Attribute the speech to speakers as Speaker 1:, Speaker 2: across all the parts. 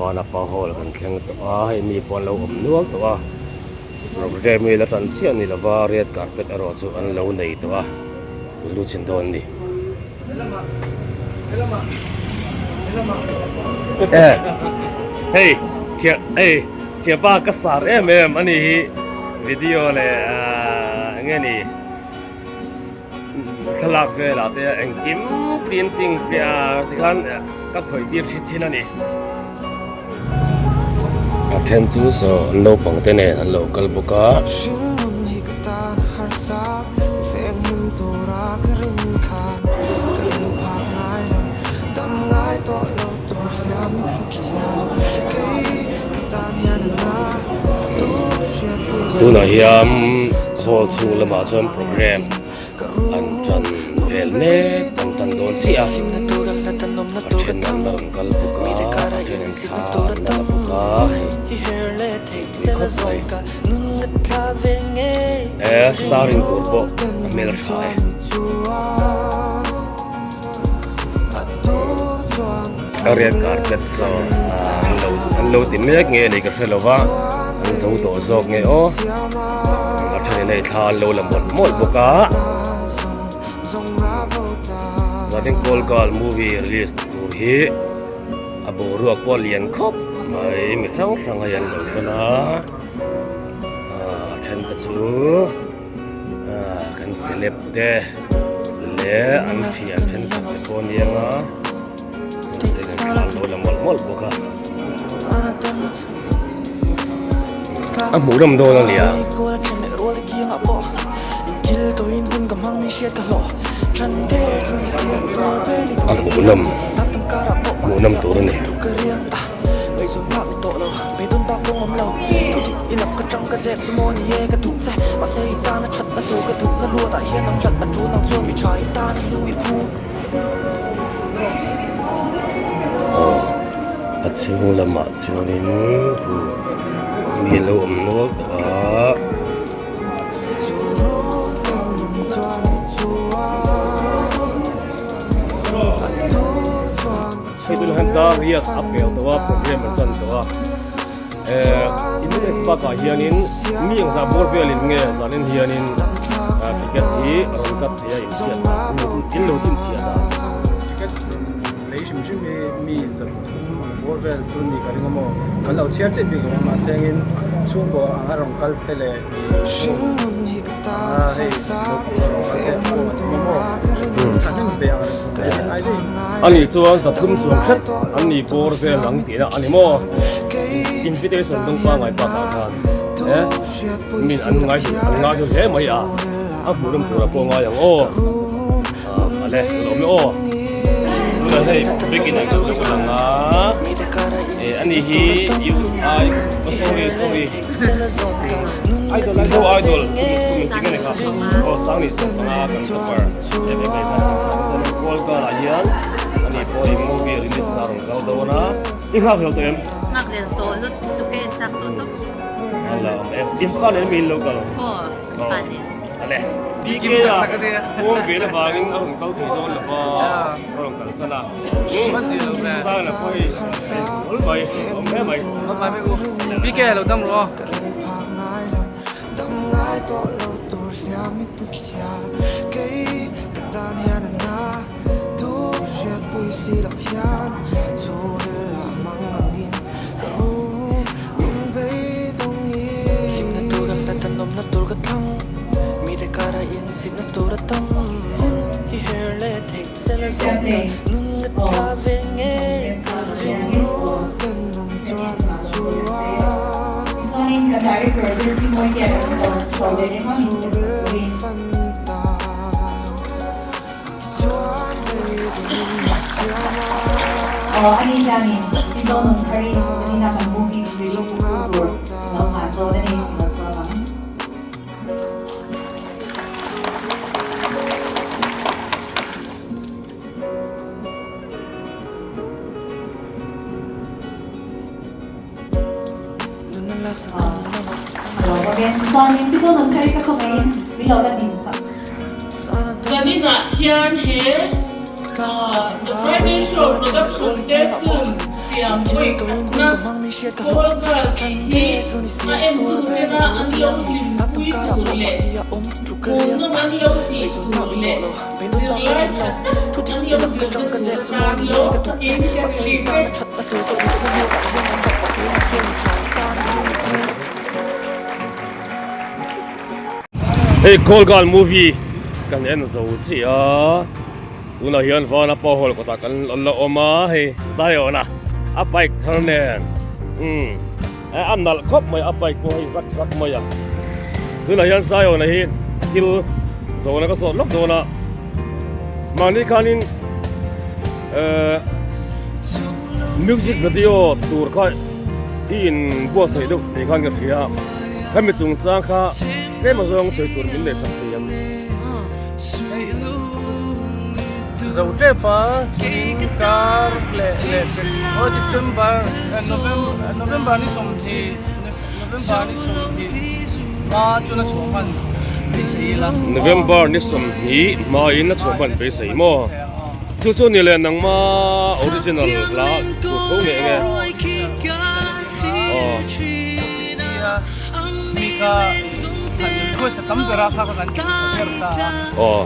Speaker 1: Vanapa hall kan thleng tawh a hei mi pawh an lo awm nual tawh a programme hi la tan chiah a ni lova red carpet erawh chu an lo nei tawh a lu chin dawn a ni. Hei thian hei thianpa ka sar em em a ni hi video leh ahh eng nge ni. Thlalak velah te engkim painting te a tikhan ka khawih tir thin thin a ni. A then chu saw naupang te nen an lo kal bawk a. Tunah hian hall chhung lamah chuan programme an tan vel mek an tan dawn chiah a a then an la rawn kal bawk a a then in thla an la la bawk a hei pui khawp mai he starring tur pawh a hmel tha e. A red carpet saw an lo an lo ti mek nge ni ka hre lo va an zo tawh zawk nge aw a thenin hei thla an lo la mawlh mawlh bawk a chuanin kawl girl movie release tur hi a boruak pawh a lian khawp mai mi hrang hrang hei an lo kal a a then te chu. Kan celeb te leh an thian thenkhat te pawh ania nga chuan te kan thla an lo la mawlh mawlh bawk a a hmuh ram dawn a nia. A hmuh nawm hmuh nawm tur a ni. Aw a chhung lamah chuanin mi an lo awm nual tawh a. Hei tunah hian dar riat a pel tawh a programme an tan tawh a eh Independence bakah hianin mi engzah bawr velin nge zanin hianin ticket hi a rawn cut thei a inchhiat dan in lo chhinchhiah dan.
Speaker 2: Ticket lei hrim hrim hi mi zathum ang bawr vel chu ni ka ring a maw kan lo chhiar chiah bik lo a mahse engin chhungkaw anga rawn kal te leh aa hei naupang a rawn kal te pawh an awm a maw thahnem ve ang reng khawp mai.
Speaker 1: Ani chuan zathum chuang hret an ni bawr vel ang tihna a ni maw? Invitation dawng pangngai bakah khan he min an ngai an ngai hlu hle mai a, a hmuh nawm tura pawh ngai ang aw. Ale ka lawm e aw. Tunah hei biakin ang deuh deuh a lang a, eh ani hi UI oh sorry sorry idol zo idol kum kum tinge ni kha aw sang ni sawmpanga kan topper. Goal ah hian ani pawh in movie release na rawn kal dawn a i nghak hlel tawh em?
Speaker 3: Nghak hlel tawh lut tuk e en chak tawh tawp.
Speaker 1: Ala awm em? In pa nen mi in lo kal?
Speaker 3: Aw in pa nen.
Speaker 1: Ale DK a awm ve na vangin a rawn kal thei dawn lo va a rawn kalsan a. Sang la pawh hei hlawl mai awm hle mai.
Speaker 2: BK lo dam rawh aw.
Speaker 4: Tichuanin kan Director Jesse Moite a lo rawn chho leh leh hma min siam sak turin. Aw ani hianin Mizo nun tharin zanina kan movie min release sak tu tur lo nghah dawn a ni lo sawn ang.
Speaker 5: Zaninah hian he The Friday Show production te film. siam vawi khatna Call Girl tih hi a entu tena an lo hlimpui tur leh hmuhnawm an lo tih tur leh zirlai tha tak an lo zirna tur atan lawm takin ka release e.
Speaker 1: Hei Call Girl movie kan en zo chiah a. Tunah hian vana pawh hawl kawtah kan la awm a, hei Zion a a bike thar nen umm a nalh khawp mai a bike pawh hei zak zak mai a tunah hian Zion a hi thil zawhna ka zawt lawk dawn a mahni khanin ehh music video tur kha i in buatsaih deuh tih khan ka hria a khami chungchang kha tlem azawng sawi tur min neihsak thei ang.
Speaker 2: Zo tep a chuan kar leh leh aw December November ni sawmhnih November ni sawmhnih hma chuan a chhuah hman beisei ila.
Speaker 1: November ni sawmhnih hma in a chhuah hman beisei maw? Chu chu ni leh nangma original hla tur tho ngei nge? Aw. Aw.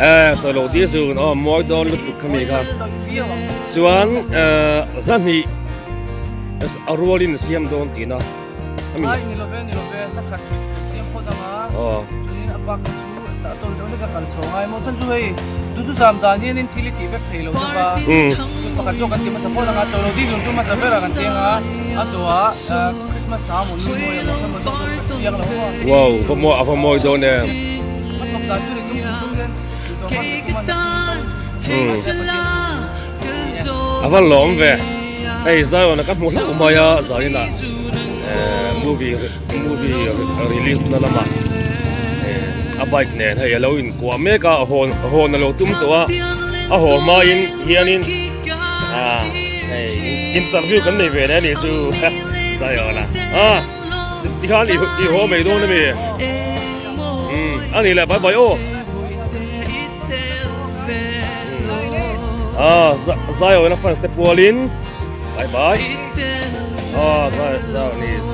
Speaker 1: Eh, sawilo ti zun aw mawi dawn lutuk kha mi kha. Chuan eh hla hnih a rualin siam dawn tihna a mi. Aw. Umm. Wow, va mawi a va mawi dawn em. Umm. A va lawm ve. Hei Zion a ka hmu hlauh mai a zaninah eh movie movie release na lamah eh a bike nen hei a lo inkuah mek a a hawn a hawn a lo tum tawh a a haw hmain hianin ah hei interview kan nei ve leh a nih chu Zion a ah tikhan i i haw mai dawn a mi umm a nih leh bye bye aw ah Zion a fans te pualin bye bye ah Zion is.